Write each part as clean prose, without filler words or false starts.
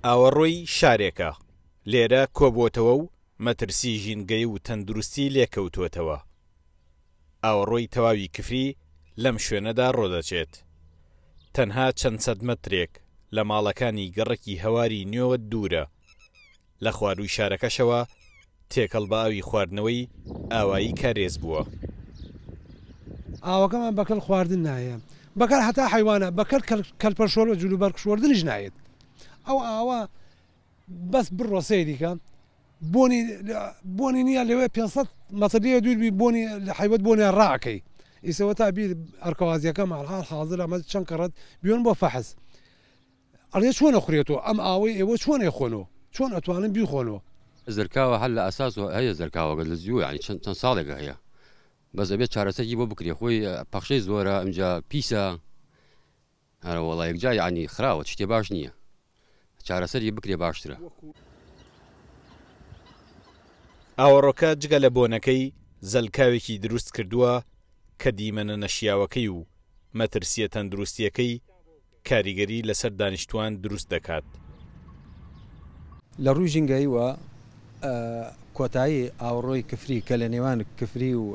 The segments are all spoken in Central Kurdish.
ئاوەڕۆی شارێکە لێرە کۆبووەتەوە و مەترسی ژینگەی و تەندروستی لێکەوتووەتەوە. ئاوەڕۆی تەواوی کفری لەم شوێنەدا ڕۆدەچێت. تەنها چەند سەد مەترێک لە ماڵەکانی گەڕەکی هەواری نوێوە دوورە. لە خوارووی شارەکەشەوە تێکەڵ بە ئاوی خواردنەوەی ئاوایی کارێز بووە. ئاوەکەمان بە کەل خواردن نایە، بە کەل هەتا حەیوانە، بە کەل کەلپەر شۆر و جلوبەرگ شۆردنیش نایەت. ئەو ئاوە بەس بڕۆ سەیری کە بۆنی بۆنی نییە لەوێ 500 مەتر لێ دوور بی بۆنی لە حیوەت بۆنیان ڕاکەی ئیسەوە تا بیر ئەرکەوازیەکەمان حاڵ حاضر ئەمە چەند کەڕەت بیۆن بۆ فەحس ئەڵێ چۆن ئەخورێتەوە ئەم ئاوەی ئێوە چۆن ئەیخۆنەوە چۆن ئەتوانن بیخۆنەوە. زرکاوە هەر لە ئەساسەوە هەیە زرکاوەکە لە زوو یانی چەند چەند ساڵێکە هەیە بەس ئەبێت چارەسەری بۆ بکرێ خۆی پەخشەی زۆرە ئەمجا پیسە ئەرە وەڵا یەکجار یانی خراوە شتێ باش نییە چارەسەری بکرێ باشترە. ئاوەڕۆکە جگە لە بۆنەکەی زەلکاوێکی دروست کردووە کە دیمەنە نەشیاوەکەی و مەترسییە تەندروستییەکەی کاریگەری لەسەر دانیشتووان دروست دەکات. لە ڕووی ژینگەییوە کۆتایی ئاوەڕۆی کفری کە لە نێوان کفری و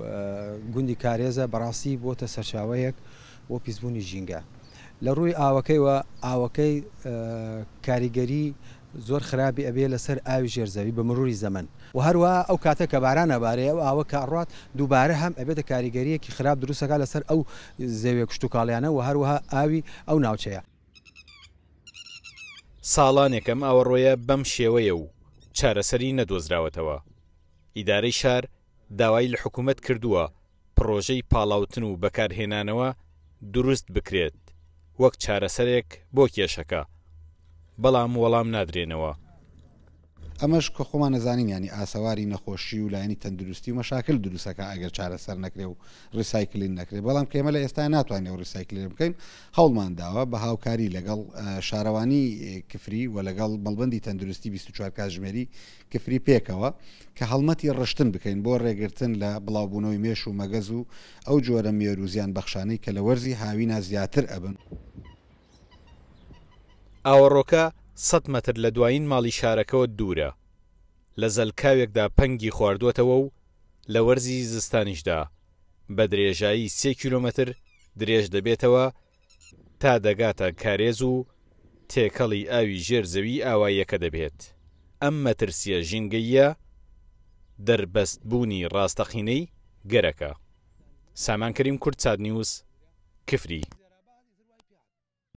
گوندی کارێزە بەڕاستی بۆتە سەرچاوەیەک بۆ پیسبوونی ژینگە. لە ڕووی ئاوەکەیوە ئاوەکەی کاریگەری زۆر خراپی ئەبێ لەسەر ئاوی ژێر زەوی بە مروری زەمەن و هەروەها ئەو کاتە کە باران ئەبارێ ئەو ئاوە کە ئەڕوات دووبارە هەم ئەبێتە کاریگەریەکی خراپ دروست ئەکات لەسەر ئەو زەویە کشتوکاڵیانە و هەروەها ئاوی ئەو ناوچەیە. ساڵانێک ئەم ئاوەڕۆیە بەم شێوەیە و چارەسەری نەدۆزراوەتەوە. ئیدارەی شار داوای لە حکومەت کردووە پڕۆژەی پاڵاوتن و بەکارهێنانەوە دروست بکرێت وەک چارەسەرێک بۆ کێشەکە، بەڵام وەڵام نادرێنەوە. ئەمەش کە خۆمان ئەزانین یانی ئاسەواری نەخۆشی و لایەنی تەندروستی و مەشاکل دروستەکا ئەگەر چارەسەر نەکرێ و ڕیسایکلین نەکرێ بەڵام کە ئێمە لە ئێستا ناتوانین ئەو ڕیسایکلینە بکەین هەوڵمان داوە بە هاوکاری لەگەڵ شارەوانی کفری و لەگەڵ مەڵبەندی تەندروستی 24 کاتژمێری کفری پێکەوە کە هەڵمەتی ڕشتن بکەین بۆ ڕێگرتن لە بڵاوبوونەوەی مێش و مەگەز و ئەو جۆرە مێروو زیان بەخشانەی کە لە وەرزی هاوینا زیاتر ئەبن. ئاوەڕۆکە سەت مەتر لە دوایین ماڵی شارەکەوە دوورە، لە زەلکاوێکدا پەنگی خواردووەتەوە و لە وەرزی زستانیشدا بە درێژایی سێ کیلۆمەتر درێژ دەبێتەوە تا دەگاتە کارێز و تێکەڵی ئاوی ژێر زەوی ئاواییەکە دەبێت. ئەم مەترسییە ژینگەییە دەربەستبوونی ڕاستەقینەی گەرەکە. سامان کەریم کوردسات نیوز، کفری.